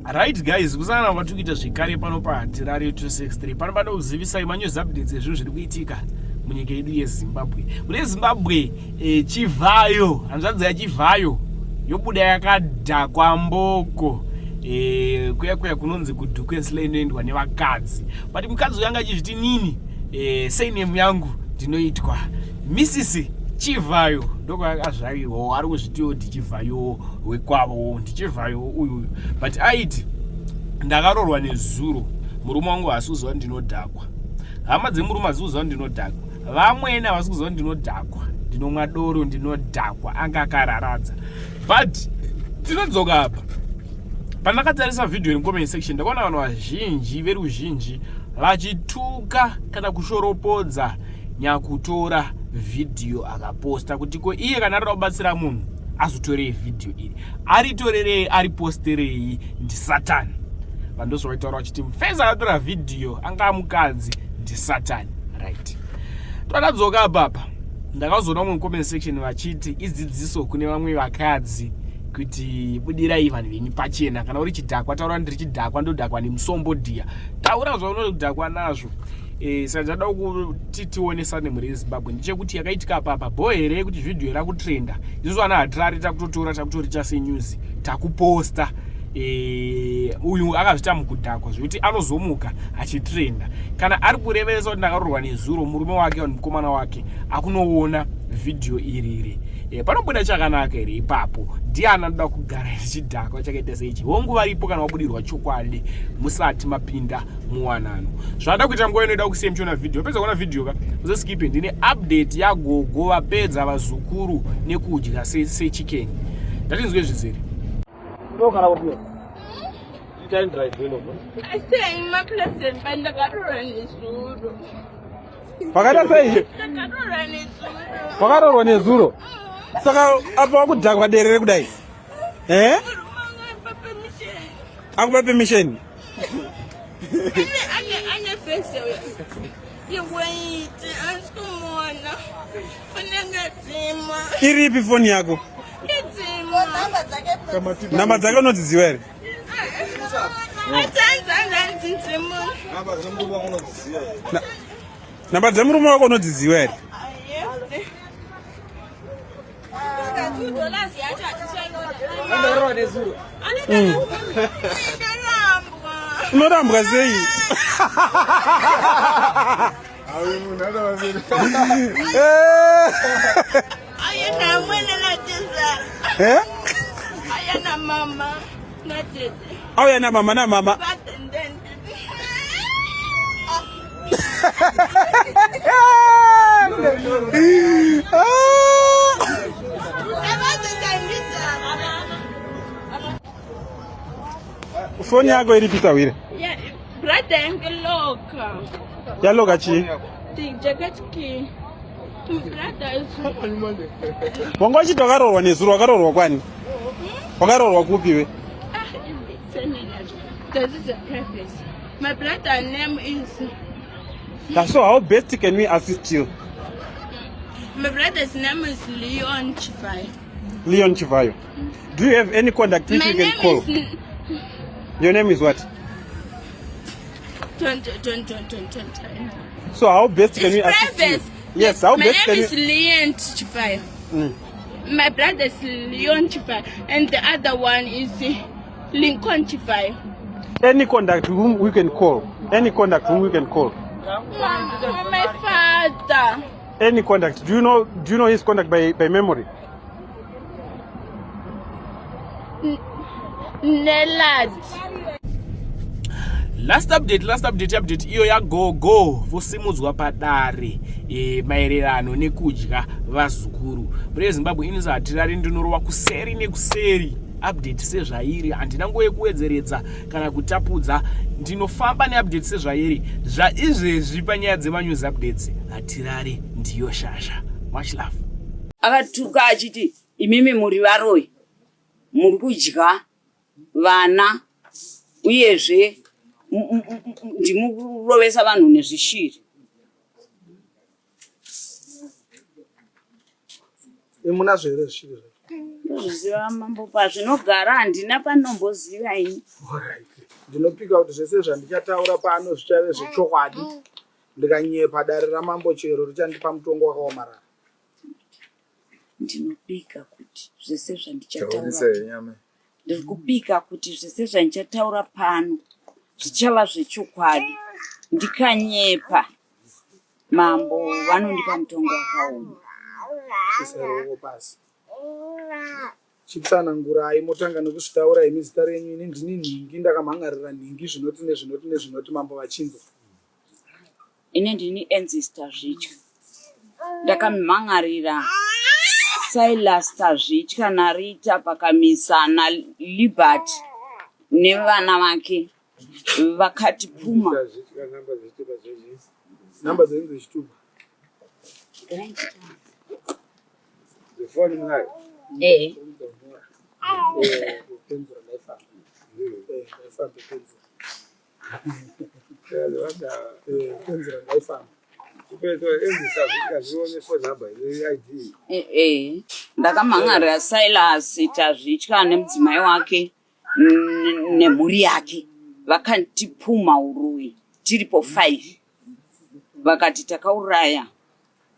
Right guys, kusangana kwatiri kuita zvekare pano paHatirare 263. Pano pano kuzivisai manews updates ezvinhu zviri kuitika munyika yedu yeZimbabwe. Kune Zimbabwe e, Chivhayo, hanzvadzi yaChivhayo yobuda yakadhakwa mboko. E, kuya kuya kunonzi kuDukwesle inoendwa nevakadzi. But mukadzi uyu anga achizviti nini e, surname yangu ndinoitwa Mrs Chivhayo ndokwaakazvarirwa ari kuzvitiwo ndiChivhayo wekwavo ndichivhayo uyu uyu but aiti ndakarorwa nezuro murume wangu haasi kuziva ndinodhakwa hama dzemurume hadzisi kuziva ndinodhakwa vamwene havasi kuziva ndinodhakwa ndinomwa doro ndinodhakwa anga akararadza but tinodzoka apa pandakatarisa vhidhiyo iri mucomment section ndakaona vanhu vazhinji veruzhinji vachituka kana kushoropodza nyakutora vhidhiyo akaposta kuti ko iye kana arida kubatsira munhu azotorei vhidhiyo iri aritorerei ariposterei ndisatani vanhu ndozvavaitaura vachiti mufesi akatora vhidhiyo anga mukadzi ndisatani right twakadzoka apapa ndakazoona mumwe comment section vachiti idzidziso kune vamwe vakadzi kuti budirai vanhu venyu pachena kana uri chidhakwa taura ndiri chidhakwa ndodhakwa nemusombodhiya taura zvaunodhakwa nazvo Eh, saka ndada kuti tionesane mhuri yezimbabwe ndechekuti yakaitika apapa bho here kuti vhidhiyo rakutrenda isusu ana hatirari takutotora takutorita senews takuposta eh, uyu akazvita mukudhakwa zvekuti anozomuka achitrenda kana ari kurevesa kuti ndakarorwa nezuro murume wake mukomana wake akunoona vhidhiyo iriri e, panobuda chakanaka here ipapo ndiani anoda kugara nechidhakwa chakaita seichi hongu varipo kana wabudirwa chokwadi musati mapinda muwanano zvada kuita nguva inoida kusiya muchiona vhidhiyo pedza kuona vhidhiyo ka usaskipe ndine update yagogo vapedza vazukuru nekudya sechicken ndatinzwe zvizere Pakaita sei? Pakarorwa nezuro. Saka apa wakudhakwa derere kudai. Eh? Akupa permission. Ane face yewaiti asi kumuona unenge dzima. Iripi foni yako? Idzima. Namba dzake unodziziva here? Namba dzemurume wako unodziziva here? Unorambwa sei? Eh? Auya na mama na mama. Foni yako iri pita wire. Brother yangu loka. Yaloka chii? Jacket key. Wanga uchiti wakaroorwa nezuro wakaroorwa kwani? Wakaroorwa kupi we? Ah, This is a preface. My brother name is So how best can we assist you? My brother's name is Leon Chivayo. Leon Chivayo. Do you have any contact which My you can name call? is Your name is what? Don't don't don't don't don't. So how best can It's we assist you? private. Yes, how My best name can is we Leon Chivayo. My brother is Leon Chivayo, and the other one is Lincoln Chivayo. Any contact whom we can call. Any contact whom we can call. My, my father. Any contact. Do you know his contact by memory? Nelad. Last update, last update, update iyo yagogo vosimudzwa padare e, maererano nekudya vazukuru. Mhuri yeZimbabwe ini hatirari ndinorova kuseri nekuseri update sezvairi handina nguva yekuwedzeredza kana kutapudza ndinofamba neupdate sezvairi zvaizvezvi panyaya dzemanews updates hatirari ndiyo shasha much love akatuka achiti imimi muri varoyi muri kudya vana uyezve ndimukurovesa vanhu nezvishiri Munazvo here zvishiri zvacho? Ndozviziva mambo pazvinogara handina pandomboziva ini. Ndinopika kuti zvese zvandichataura pano zvichave zvechokwadi. Ndikanyepa dare ramambo chero richandipa mutongo wakaomarara. Ndinopika kuti zvese zvandichataura ndiri kupika kuti zvese zvandichataura pano zvichava zvechokwadi. Ndikanyepa mambo vanondipa mutongo wakaoma. Isai ruoko pasi. Chitsanangurai motanga nekuzvitaura imi zita renyu ini ndini nhingi ndakamhan'arira nhingi zvinoti nezvinoti nezvinoti mambo vachinzwa. Ini ndini Ancestor Zvitya ndakamhan'arira Silas Tazvitya naRita Pakamisa naLibert nevana vake vakati puma Number dzenyu dzechitupa. Eh. Eh, eh. Ndakamhan'arira Silas Tazvitya nemudzimai wake nemhuri yake vakatipumha uroyi tiripo 5 vakati takauraya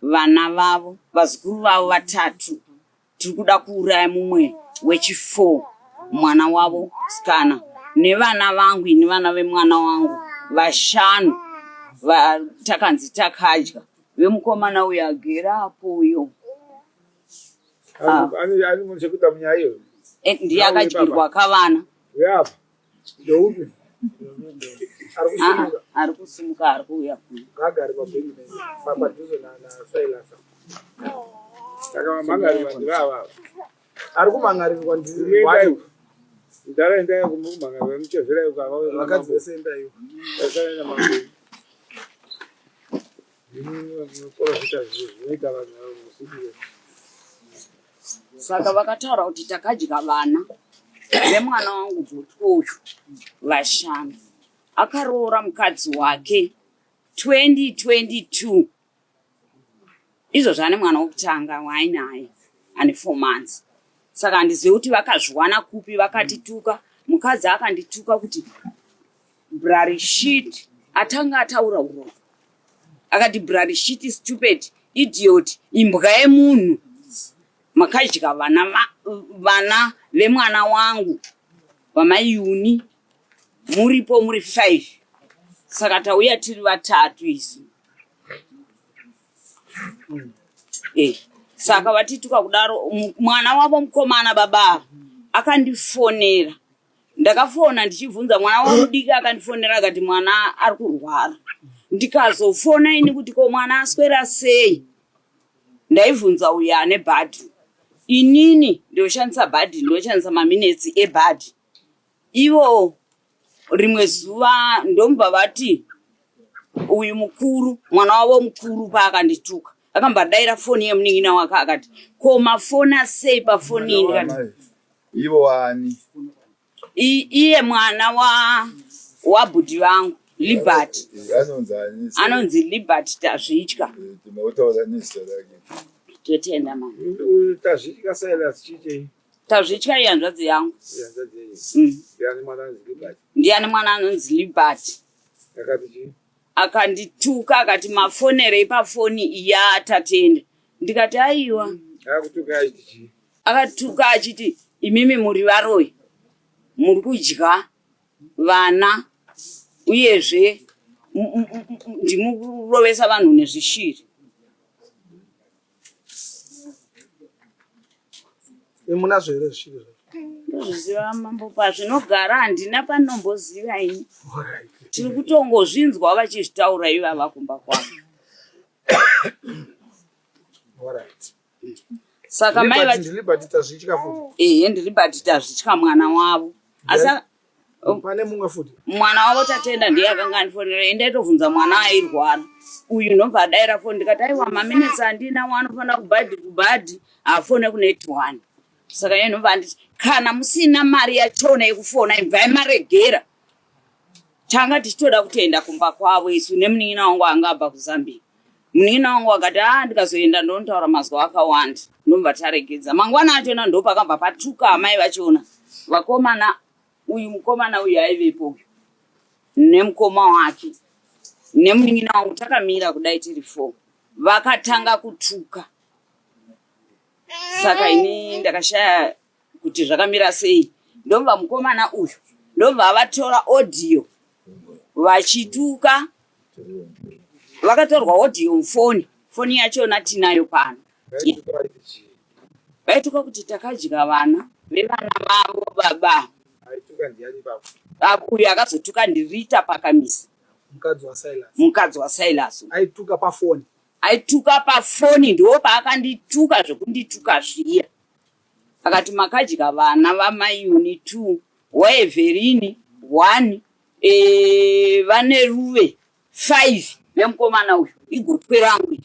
vana vavo vazukuru vavo vatatu tiri kuda kuuraya mumwe wechi4 mwana wavo sikana nevana vangu ini vana vemwana wangu vashanu takanzi takadya vemukomana uyo agere apo uyo ah. eh, ndiye akadyirwa kavana Ndeupi? Ari kusimuka. Ah, ari kusimuka ari kuuya kuno. Ngaagare pabhenji padhuze naSilas. Saka vamhangarirwa ndivava. Ari kumhangarirwa ndiwani? Mudhara endai kumhangarirwa muchezverai ukava. Vakadzi vese endaiwo. Vasaenda mambo. Muporofita zvinoita vanhu usiku. Saka vakataura kuti takadya vana vemwana wangu gotwe uyu vashanu. Akaroora mukadzi wake 2022 izvozvo ane mwana wekutanga waainaye ane four months. Saka handizivi kuti vakazviwana kupi vakatituka. Mukadzi akandituka kuti brari shit atanga ataura uroro akati brari shit stupid idiot imbwa yemunhu makadya vana vana vemwana wangu vamaiyuni muripo muri five saka tauya tiri vatatu isu eh, saka vatituka kudaro mwana wavo mukomana baba akandifonera Ndakafona ndichibvunza mwana wangu mudiki akandifonera akati mwana ari kurwara. Ndikazofona ini kuti ko mwana aswera sei? Ndaibvunza uyo ane bhadhi. Inini ndoshandisa bhadhi ndoshandisa maminetsi ebhadhi. Ivo rimwe zuva ndomubva vati uyu mukuru mwana wavo mukuru paakandituka akambadaira foni yemunin'ina wake akati ko mafona sei pafoni iyi ndikati Ivo wani? Iye mwana wa wabhudhi vangu Liberty. Eh, anonzi ani? Anonzi Liberty Tazvitya. Eh, tinotaura nezita rake. Totenda mama. Uyu Tazvitya Silas chichei? Tazvitya ihanzvadzi yangu. Ihanzvadzi yenyu. Mm. Ndiani mwana anonzi Liberty? Ndiani mwana anonzi Liberty? Akati chii? Akandituka akati mafonerei pafoni iya Tatenda. Ndikati aiwa. Akakutuka achiti chii? Akatuka achiti imimi muri varoyi muri kudya vana uyezve ndimurovesa vanhu nezvishiri. Munazvo here zvishiri zvacho? Ndozviziva mambo pazvinogara handina pandomboziva ini. Tiri kutongozvinzwa vachizvitaura ivava kumba kwavo. Alright. Saka mai vati Liberty tazvitya futi. Ehe ndiLiberty tazvitya mwana wavo. Asi oh, pane mumwe futi. Mwana wavo Tatenda ndiye akanga andifonera ende aitovhunza mwana airwara. Uyu ndobva adaira foni ndikati aiwa maminitsi andina wanofanira kubhadhi kubhadhi afone kunet one. Saka iye ndobva anditi kana musina mari yachona yekufona ibvai maregera. Tanga tichitoda kutoenda kumba kwavo isu nemunin'ina wangu anga abva kuZambia. Munin'ina wangu akati a ndikazoenda ndonotaura mazwi akawanda ndobva taregedza. Mangwana achona ndopakabva patuka amai vachona vakomana uyu mukomana uyu aivepo uyu nemukoma wake nemunin'ina wangu takamira kudai tiri four vakatanga kutuka saka ini ndakashaya kuti zvakamira sei ndobva mukomana uyu ndobva vatora audio vachituka vakatorwa audio mufoni foni yachona tinayo pano vaituka kuti takadya vana vevana vavo baba uyu akazotuka ndirita pakamisa mukadzi wasilas aituka pafoni aituka pafoni ndiwo paakandituka zvekundituka zviya akati makadya vana vamaiuni two waeverini one e, vane ruve five vemukomana uyu igotwe rangu iri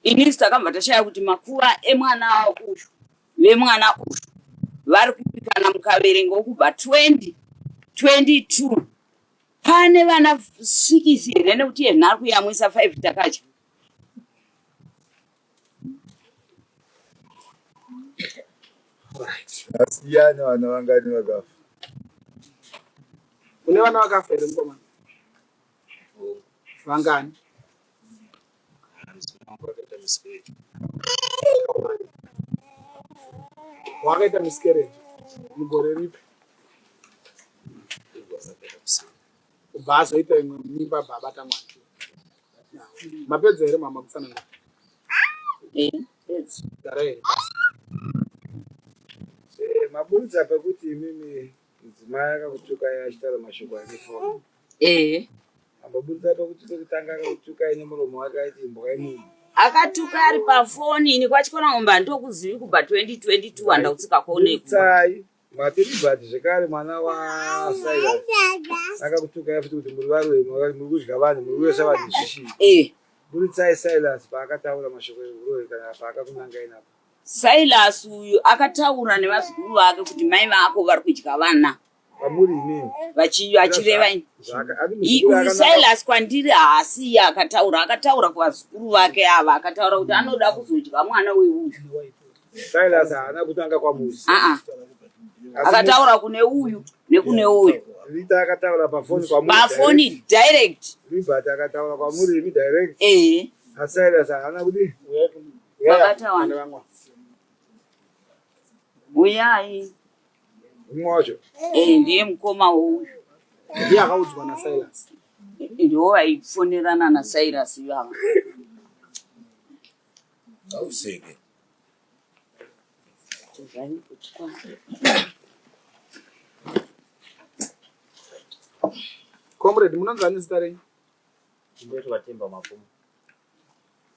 ini takabva tashaya kuti makuva emwana uyu vemwana uyu vari kupikana mukaverenga kubva 2022 pane vana sikisi here nekuti yena ari kuyamwisa 5 takadya Asiyana vana vangani vakafa? Kune vana vakafa here mukomana? Vangani? Wakaita miscarriage mugore ripi? Kubva azoita imwe mimba abva abata mwana. Mapedza here mama kutsanangura? Eh, pedza. Garai here pasi. Eh, maburitsa pekuti imimi mudzimai akakutukai achitaura mashoko ane foni. Eh. Amboburitsa pekuti pekutanga akakutukai nemuromo wake aiti imbwa yemunhu. Akatuka ari pafoni ini kwaChikona Mombe handitokuzivi kubva 2022 handakutsika kuonekwa. Buritsai Mati Libert zvekare mwana waSilas akakutukai futi kuti muri varoyi muri kudya vanhu muri kuyesa vanhu zvichii. Eh. Buritsai Silas paakataura mashoko ehuroyi kana paakakunangai napo. Silas uyu akataura nevazukuru vake kuti mai vako vari kudya vana. Kwamuri imimi. Vachireva ini. Uyu Silas kwandiri haasi iye akataura, akataura kuvazukuru vake ava akataura kuti anoda kuzodya mwana weuyu. Silas haana kutanga kwamuri. Aa. Akataura kune uyu nekune uyu. Rita akataura pafoni kwamuri. Pafoni direct. Libert akataura kwamuri imi direct. Eh. Asi Silas haana kudi. Babata wani. Uyai. Mumwe wacho. Eh, ndiye mukoma wouyu. Ndiye akaudzwa naSilas. Ndiwo vaifonerana naSilas ivava. Auseke. Comrade, munonzi ani zita renyu? Ndinoti Vatemba Mapfumo.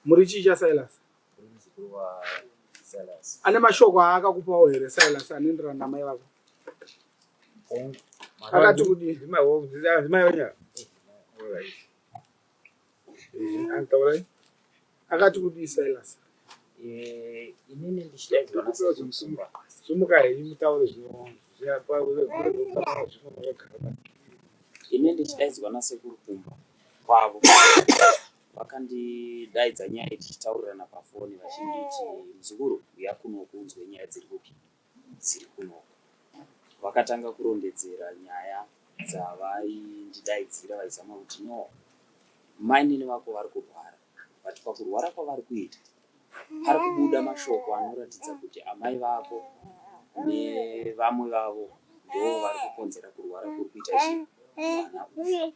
Muri chii chaSilas? Ndiri muzukuru waSilas. Ane mashoko aakakupawo here Silas anoenderana namai vako? Akati kudii? Ndimai venyu? Alright. Antaurai. Akati kudii Silas? Eh, inini ndichidaidzwa nasekuru. Sumuka henyu mutaure zvino. Ini ndichidaidzwa nasekuru kumba kwavo vakandidaidza nyaya tichitaurirana pafoni vachinditi muzukuru uya kunoku unzwe nyaya dziri kupi dziri kunoku. Vakatanga kurondedzera nyaya dzavaindidaidzira vaizama kuti no mainini vako vari kurwara but pakurwara kwavari kuita pari kubuda mashoko anoratidza kuti amai vako nevamwe vavo ndoo vari kukonzera kurwara kuri kuita chii mwana uyu.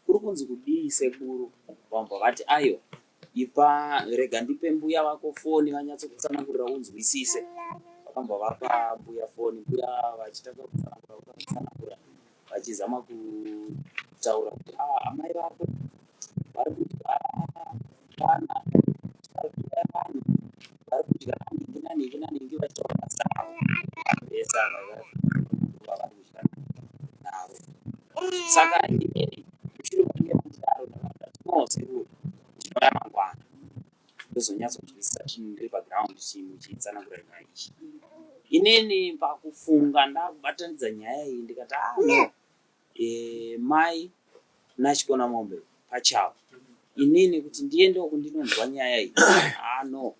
Kuri kunzi kudii sekuru? Vamubva vati aiwa ipa rega ndipe mbuya vako foni vanyatsokutsanangurira unzwisise. Vakambva vapa mbuya foni mbuya vachitanga kutsanangura vakatsanangura vachizama kutaura kuti ah, amai vako vari kudya vana vari kudya vanhu vari kudya nanhingi nanhingi nanhingi vachitaura mazita avo vese ava vavari kudya navo saka inini mushure mekunge mandidaro ndakati no sekuru ndinouya mangwana ndozonyatsonzwisisa chinhu ndiri paground chinhu chitsanangura nyaya iyi inini pakufunga ndakubatanidza nyaya iyi ndikati ah no e, mai nachikona mombe pachavo inini kuti ndiende uku ndinonzwa nyaya iyi ah no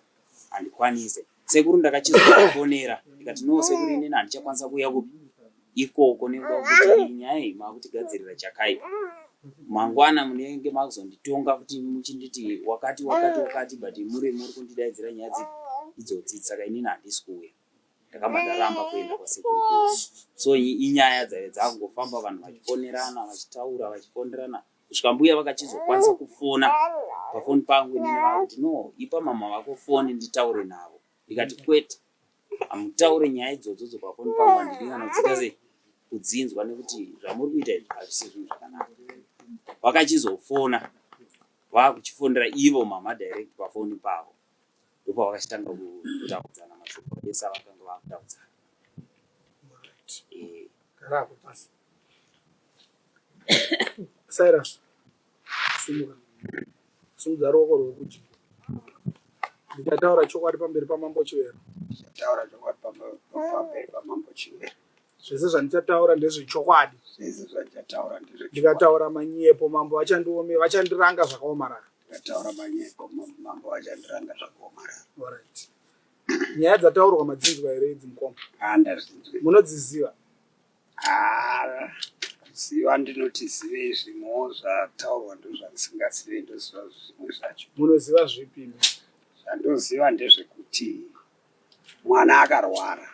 handikwanise sekuru ndakachizofonera ndikati no sekuru inini handichakwanisa kuuya kupi ikoko nekuda kwekuti iyi nyaya iyi makutigadzirira chakaipa mangwana munenge makuzonditonga kuti muchinditi wakati wakati wakati but muri muri kundidaidzira nyaya dzipi idzodzi saka inini handisi kuuya ndakabva ndaramba kuenda kwasekuru so inyaya dzaive dzakungofamba vanhu vachifonerana vachitaura vachifonerana kusvika mbuya vakachizokwanisa kufona pafoni pangu inini vakuti no ipa mama vako foni nditaure navo ndikati kwete hamutaure nyaya idzodzo dzopafoni pangu handidi kana kudziita sei kudzinzwa nekuti zvamuri kuita izvi hazvisi zvinhu zvakanaka vakachizofona vakuchifonera ivo mama direct pafoni pavo ndopavakachitanga kutaudzana mashoko ese avakanga vakutaudzana eh. Cyrus, simuka. Simudza ruoko rwekudyi. Ndichataura chokwadi pamberi paMambo Chivero. Ndichataura chokwadi pamberi paMambo Chivero. Zvese zvandichataura ndezvechokwadi. Zvese zvandichataura ndezvechokwadi. Ndikataura manyepo mambo vachandiome vachandiranga zvakaomarara. Ndikataura manyepo mambo vachandiranga zvakaomarara. Alright. Nyaya dzataurwa madzinzwa here idzi mukoma? Ah, ndazvinzwa. Munodziziva? Ah, kuziva ndinoti zivei zvimwewo zvataurwa ndozvandisingazive ndoziva zvimwe zvacho. Munoziva zvipi imi? Zvandoziva ndezvekuti mwana akarwara,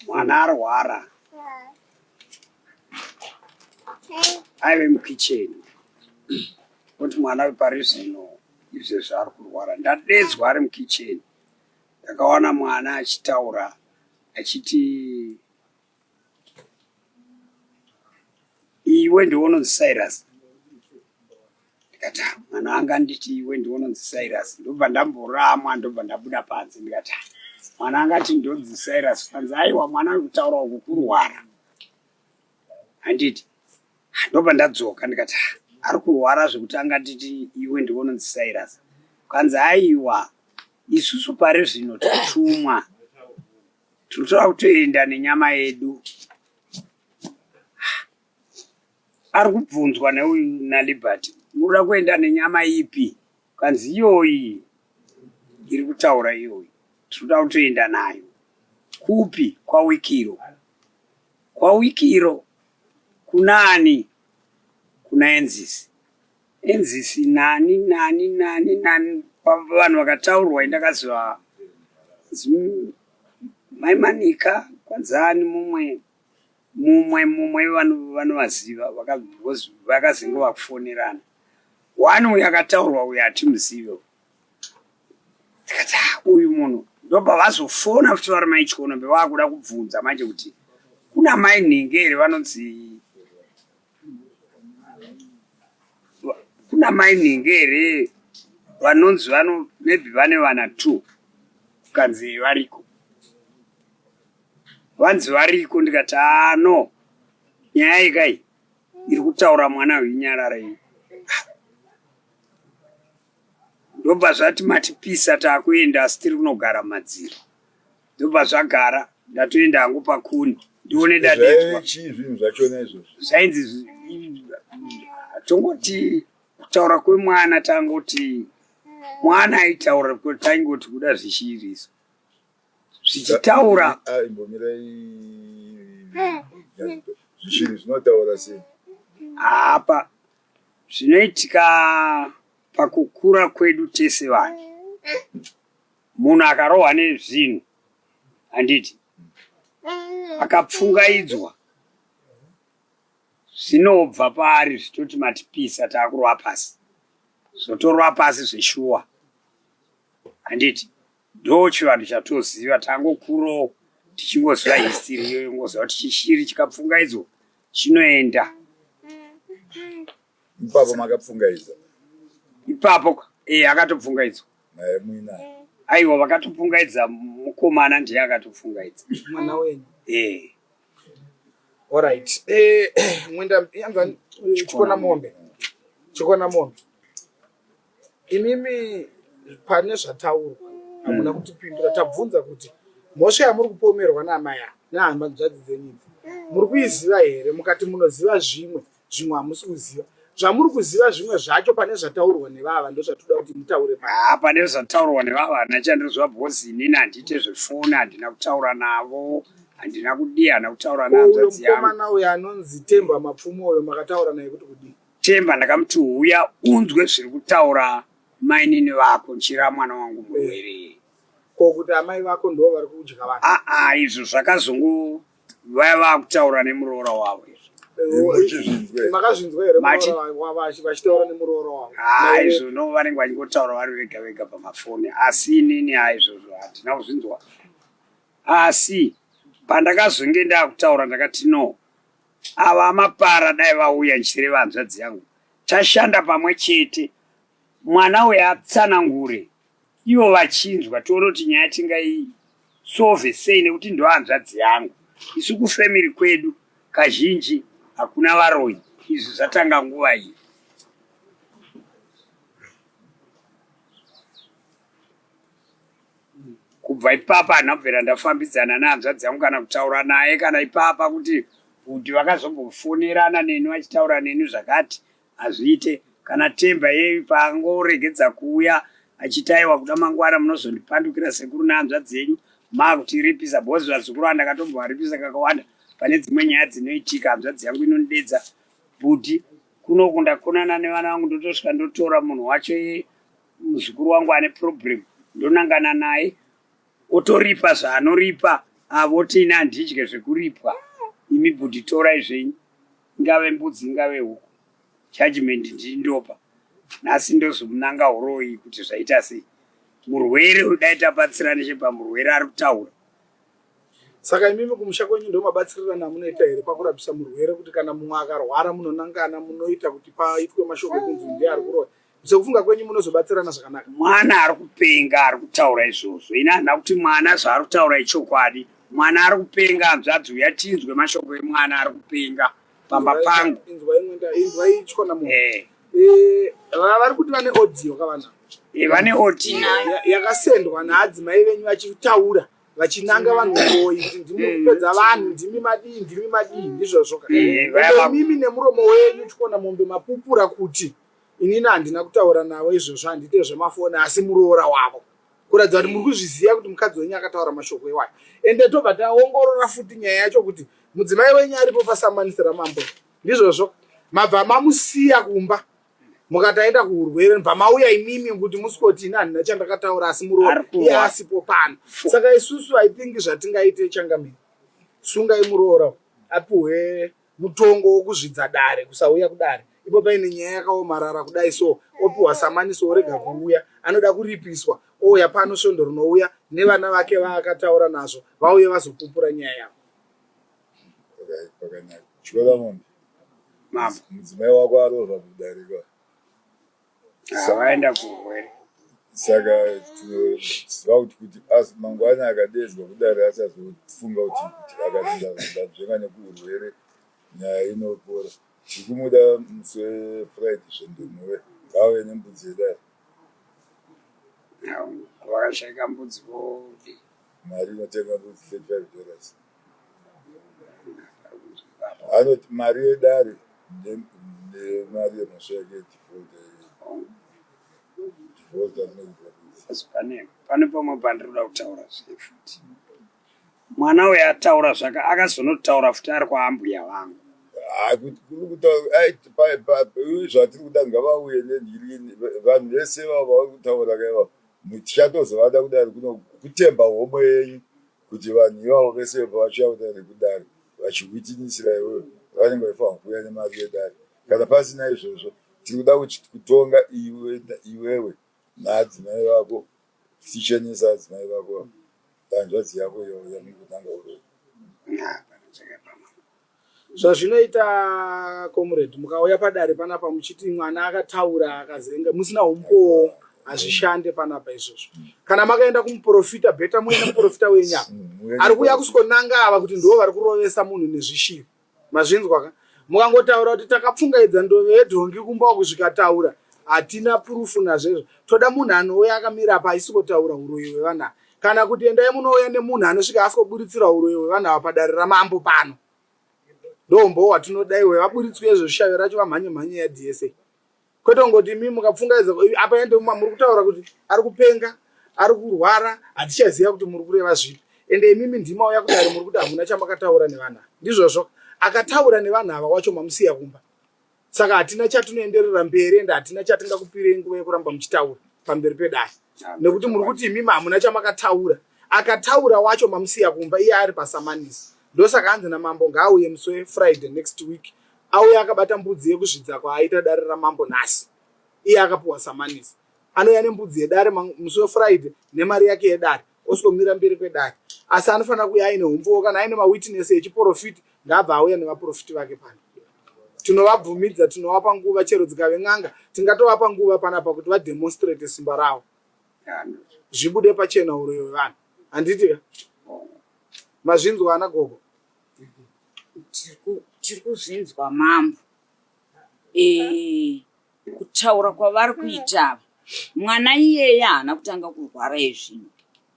mwana arwara aive mukicheni kuti mwana pari zvino izvezvi ari kurwara. Ndadedzwa ari mukicheni ndakawana mwana achitaura achiti iwe ndiwe unonzi Cyrus ndikati ah, mwana anga nditi iwe ndiwe unonzi Cyrus ndobva ndamboramwa ndobva ndabuda panze ndikati ah, mwana angati ndonzi Cyrus panze aiwa mwana ari kutaura uku kurwara handiti ah, ndobva ndadzoka ndikati ari kurwara zvekuti angatiti iwe ndiwe unonzi Cyrus kwanzi aiwa Isusu pari zvino tatumwa, tinotoda kutoenda nenyama yedu. Ari kubvunzwa neuyu naLiberty, munoda kuenda nenyama ipi? Kanzi iyoyi iri kutaura iyoyi, tinoda kutoenda nayo. Kupi? KwaWikiro. KwaWikiro kunani? Kuna Enzisi. Enzisi nani nani nani nani vanhu vakataurwa indakaziva mai Manika kwanzani mumwe mumwe mumwe vanovaziva vakazenge vakufonerana one uyu akataurwa uyu hatimuzive tikati ah, uyu munhu ndobva vazofona futi vari mai Chikono vakuda kubvunza manje kuti kuna mai nhingi here vanonzi kuna mai nhingi here vanonzi vano maybe vane vana two kukanzi variko vanzi variko ndikati ano ah, nyaya ikai iri kutaura mwana uyu nyarara iyi ndobva zvati matipisa takuenda asi tiri kunogara madziro ndobva zvagara ndatoenda hangu pakuni ndione dadedzwa chii zvinhu zvachona izvozvo zvainzi tongoti kutaura kwemwana tangoti mwana aitaura taingoti kuda zvichiiriso zvichitaura ah, imbomirai zvishiri zvinotaura sei apa zvinoitika pakukura kwedu tese vanhu munhu akarohwa nezvinhu handiti akapfungaidzwa zvinobva paari zvitoti matipisa taakurova pasi zvotorova pasi zveshuwa handiti ndo chivanhu chatoziva tangokurawo tichingoziva history iyoyo ngoziva kuti chishiri chikapfungaidzwa chinoenda ipapo makapfungaidza ipapo e akatopfungaidzwa naye muinaye aiwa vakatopfungaidza mukomana ndiye akatopfungaidza mwana wenyu e Alright. Eh, mwenda yanza chikona mombe. Chikona mombe. Imimi pane zvataurwa hamuna kutipindura tabvunza kuti mhosva yamuri kupomerwa naamai ava nehama dzadzi dzenyu idzi muri kuiziva here mukati munoziva zvimwe zvimwe hamusi kuziva. Zvamuri kuziva zvimwe zvacho pane zvataurwa nevava ndozvatoda kuti mutaure pa. Ah, pane zvataurwa nevava handina chandinoziva because inini handiite zvefoni handina kutaura navo handina kudii handina kutaura nahanzvadzi yangu. Mukomana uyo anonzi Temba Mapfumo uyo makataura naye kuti kudii? Temba ndakamuti huya unzwe zviri kutaura mainini vako nchira mwana wangu murwere. Ko kuti amai vako ndo vari kudya vanhu? Ah ah izvo zvakazongo vaya vakutaura nemuroora wavo izvo. Eh, makazvinzwa here vachitaura nemuroora wavo? Ah izvo no vanenge vachingotaura vari vega vega pamafoni asi inini ha izvozvo handina kuzvinzwa. Asi pandakazonge ndakutaura ndakati no ava mapara dai vauya ndichireva hanzvadzi yangu tashanda pamwe chete mwana uyo atsanangure ivo vachinzwa tione kuti nyaya tingaisove sei nekuti ndohanzvadzi yangu isu kufamily kwedu kazhinji hakuna varoyi izvi zvatanga nguva iyi kubva ipapa handina kubvira ndafambidzana nehanzvadzi yangu kana kutaura naye kana ipapa kuti kuti vakazombofonerana neni vachitaura neni zvakati hazviite kana temba yeyu paangoregedza kuuya achiti aiwa kuda mangwana munozondipandukira sekuru nehanzvadzi yenyu makutiripisa because vazukuru andakatombovaripisa kakawanda pane dzimwe nyaya dzinoitika hanzvadzi yangu inondidedza bhuti kunoku ndakonana nevana vangu ndotosvika ndotora munhu wacho muzukuru wangu ane problem ndonangana naye otoripa zvaanoripa avoti ini handidye zvekuripwa imi bhuti torai zvenyu ingave mbudzi ingave huku judgment ndini ndopa nhasi ndozomunanga huroyi kuti zvaita sei murwere uyu dai tabatsira nechepamurwere ari kutaura Saka imimi kumusha kwenyu ndomabatsirirana amunoita here pakurapisa murwere kuti kana mumwe akarwara munonangana munoita kuti paitwe mashoko ekunzi ndiye ari kuroya sekufunga kwenyu munozobatsirana zvakanaka mwana ari kupenga ari kutaura izvozvo ini handina kuti mwana zvaari kutaura ichokwadi mwana ari kupenga hanzvadzi uya tinzwe mashoko emwana ari kupenga pamba pangu inzwai ichona munhu eh. Eh, vari kuti vane audio kavana eh, vane audio yakasendwa naadzimai venyu vachitaura vachinanga vanhu ngoyi kuti ndimi mm. kupedza vanhu ndimi madii ndimi madii ndizvozvo ka imimi nemuromo wenyu chikona mombe mapupura kuti inini handina kutaura navo izvozvo handiite zvemafoni asi muroora wavo kuratidza kuti muri kuzviziva kuti mukadzi wenyu akataura mashoko iwayo ende tobva taongorora futi nyaya yacho kuti mudzimai wenyu aripo pasamanisi ramambo ndizvozvo mabva mamusiya kumba mukati aenda kuurwere bva mauya imimi kuti musikoti ini handina chandakataura asi muroora iye asipo pano saka isusu i think zvatingaite changamire sungai muroora apiwe mutongo wokuzvidza dare kusauya kudare ipo paine nyaya yakaomarara kudai so opiwa samaniso orega kuuya anoda kuripiswa ouya pano svondo rinouya nevana vake vaakataura nazvo vauye vazopupura nyaya yavo Mudzimai wako aroorwa kudarika vaenda kurwere saka tinoziva kuti kuti asi mangwana akadeedzwa kudare achazofunga kuti akati ndadzvenga nekuurwere nyaya inopora tiri kumuda musi wefriday svondo rinouya ngaauye nembudzi yedare vakashaika mbudzi vodi mari inotenga mbudzi 35 dollars anoti mari yedare nemari yemhosva yake default pane pane pamwe pandiri kuda kutaura zve futi mwana uyo ataura zvaka akazonotaura futi ari kwaambuya vangu zvatiri kuda ngavauye nenhirini vanhu vese vavo vauri kutaura kaiva tichatozovada kudari kuno kutemba homwe yenyu kuti vanhu ivavo vese pavachiuya kudare kudare vachiwitinisira iwewe vanenge vachifanirwa kuuya nemari yedare kana pasina izvozvo tiri kuda kutonga iwe iwewe naadzimai vako tichichenesa adzimai vako hanzvadzi yako iyo yamuri kutanga uroyi Zvazvinoita comrade mukauya padare panapa muchiti mwana akataura akazenga musina umbowo hazvishande panapa izvozvo. Kana makaenda kumuprofita better muende muprofita wenyu apa. Ari kuuya kuskonanga ava kuti ndivo vari kurovesa munhu nezvishiri. Mazvinzwa ka? Mukangotaura kuti takapfungaidza ndove yedhongi kumba uku zvikataura hatina proof nazvezvo. Toda munhu anouya akamira apa aisikotaura huroyi hwevanhu ava. Kana kuti endai munouya nemunhu anosvika asikoburitsira huroyi hwevanhu ava padare ramambo pano. Ndoumbowo hwatinoda iwe vaburitswe izvo shavi racho vamhanye mhanye yaDSA. Kwete kungoti imi mukapfungaidza apa ende muri kutaura kuti ari kupenga ari kurwara hatichaziva kuti muri kureva zvipi ende imimi ndimauya kudare muri kuti hamuna chamakataura nevanhu ava ndizvozvo akataura nevanhu ava wacho mamusiya kumba saka hatina chatinoenderera mberi ende hatina chatingakupirei nguva yekuramba muchitaura pamberi pedare nekuti muri kuti imimi hamuna chamakataura akataura wacho mamusiya kumba iye ari pasamanisi ndosaka hanzi namambo ngaauye musi wefriday next week auya akabata mbudzi yekuzvidza kwaaita dare ramambo nhasi iye akapuwa samanisi anouya nembudzi yedare musi wefriday nemari yake yedare osvikomira mberi kwedare asi anofanira kuuya aine umbowo kana aine mawitness echiporofiti ngaabva auya nevaporofiti vake pano tinovabvumidza tinovapa nguva chero dzikave n'anga tingatovapa nguva panapa kuti vademonstrate simba ravo zvibude pachena uroyi hwevanhu handiti ka mazvinzwa ana gogo Tiri kuzvinzwa mambo. Eh, kutaura kwavari kuita ava mwana iyeye haana kutanga kurwara ezvino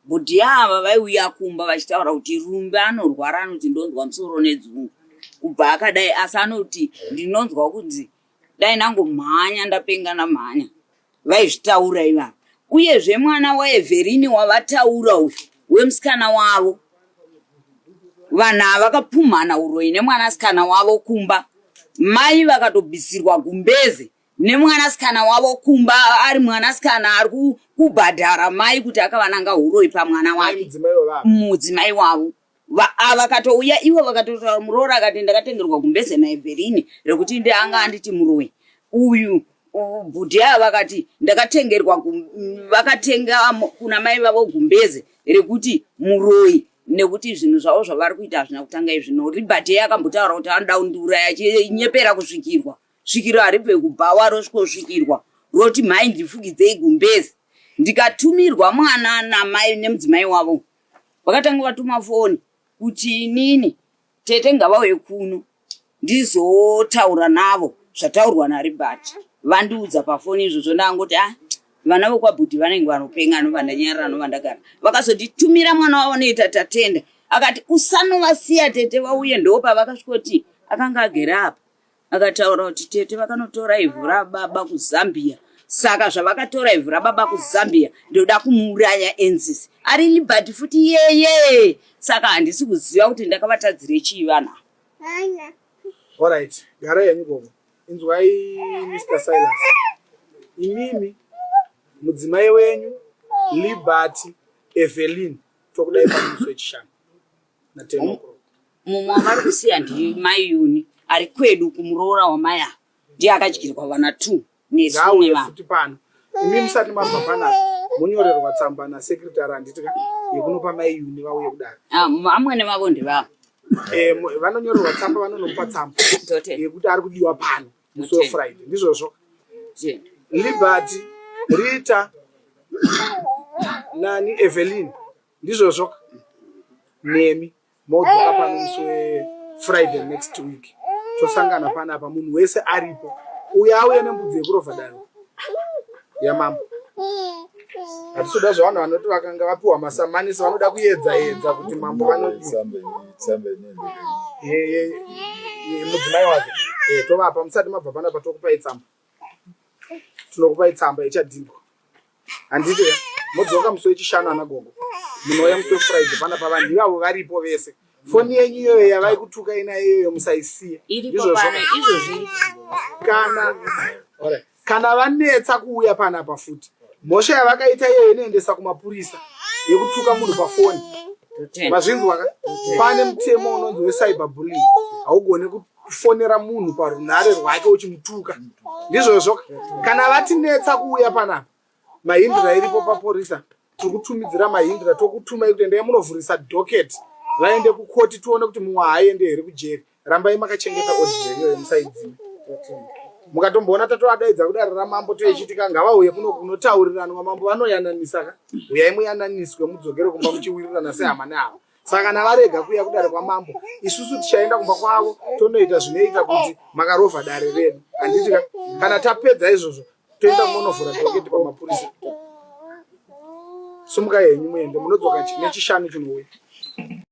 bhudhi ava vaiuya kumba vachitaura kuti rumbi anorwara anoti ndonzwa musoro nedzungu kubva akadai asi anoti ndinonzwa kunzi dai ndangomhanya ndapenga ndamhanya vaizvitaura ivava uyezve mwana waEverini wavataura uyu wemusikana wavo vanhu ava vakapumhana uroyi nemwanasikana wavo kumba mai vakatobvisirwa gumbeze nemwanasikana wavo kumba ari mwanasikana ari kubhadhara mai kuti akavananga uroyi pamwana wake mudzimai wavo vakatouya ivo vakatotaura muroora akati ndakatengerwa gumbeze naEverini rekuti ndi anga anditi muroyi uyu bhudhi ava vakati ndakatengerwa vakatenga kuna mai vavo gumbeze rekuti muroyi nekuti zvinhu zvavo zvavari kuita hazvina kutanga izvino ribhadhi akambotaura kuti anoda kundiuraya achinyepera kusvikirwa svikiro haribve kubhawa rosvikosvikirwa roti mhai ndifukidzei gumbeze ndikatumirwa mwana namai nemudzimai wavo vakatanga vatuma foni kuti inini tete ngavauye kuno ndizotaura navo zvataurwa naribert vandiudza pafoni izvozvo ndangoti a ah, vana vokwabhudhi vanenge vanopenga anova ndanyarara anova ndagara vakazonditumira mwana wavo noita tatenda akati usanovasiya tete vauye ndopavakasvikoti akanga agere apa akataura kuti tete vakanotora ivhu rababa kuzambia saka zvavakatora ivhu rababa kuzambia ndoda kumuuraya enzisi ari liberty futi iyeye saka handisi kuziva kuti ndakavatadzire chii vanhu Alright, garai henyu gogo. Inzwai Mr. Silas. Imimi mudzimai wenyu Liberty Evelyn tokudai pamusi wechishanu na 10 o'clock. Mumwe wavari kusiya ndimai Yuni ari kwedu kumuroora wamai ava ndiye akadyirwa vana two nesu Ngauye nevanhu. futi pano. Imi musati mabva panapa monyorerwa tsamba nasekretary handiti ka yekunopa mai Yuni vauye kudare. Ah, amwene vavo ndivavo. Eh, vanonyorerwa tsamba vanonomupa tsamba yekuti ari kudiwa pano musi wefriday ndizvozvo liberty rita nani evelyn ndizvozvo nemi modzoka pano musi wefriday next week tosangana panapa munhu wese aripo uyo auye nembudzi yekurovha daro yamambo hatitoda zvavanhu vanoti vakanga vapiwa masamanisi vanoda kuyedza yedza kuti mambo vanodi mudzimai wake tovapa musati mabva panapa tokupai tsamba tinokupai tsamba ichadhindwa handiti modzoka musi wechishanu ana gogo munouya musi wefriday pana pavanhu ivavo varipo vese foni yenyu iyoyo yavaikutuka inayo iyoyo musaisiye izvozvo kana kana vanetsa kuuya panapa futi mhosva yavakaita iyoyo inoendesa kumapurisa yekutuka munhu pafoni mazvinzwa ka pane mutemo unonzi wecyber bullying haugone kufonera munhu parunhare rwake uchimutuka ndizvozvo kana vatinetsa kuuya panapa mahindira iripo paporisa tiri kutumidzira mahindira tokutumai kuti endai munovhurisa docket vaende kukoti tione kuti mumwe haaende here kujeri rambai makachengeta audio iyoyo musaidzime mukatomboona tatoadaidza kudare ramambo toichitika ngavauye kuno kunotauriranwa mambo vanoyananisa ka uyai muyananiswe mudzokere kumba muchiwirirana sehama nehama saka kana varega kuuya kudare kwamambo isusu tichaenda kumba kwavo tonoita zvinoita kuti makarovha dare redu handiti ka kana tapedza izvozvo toenda munovhura dhoketi pamapurisa sumukai henyu muende munodzoka nechishanu chinouya.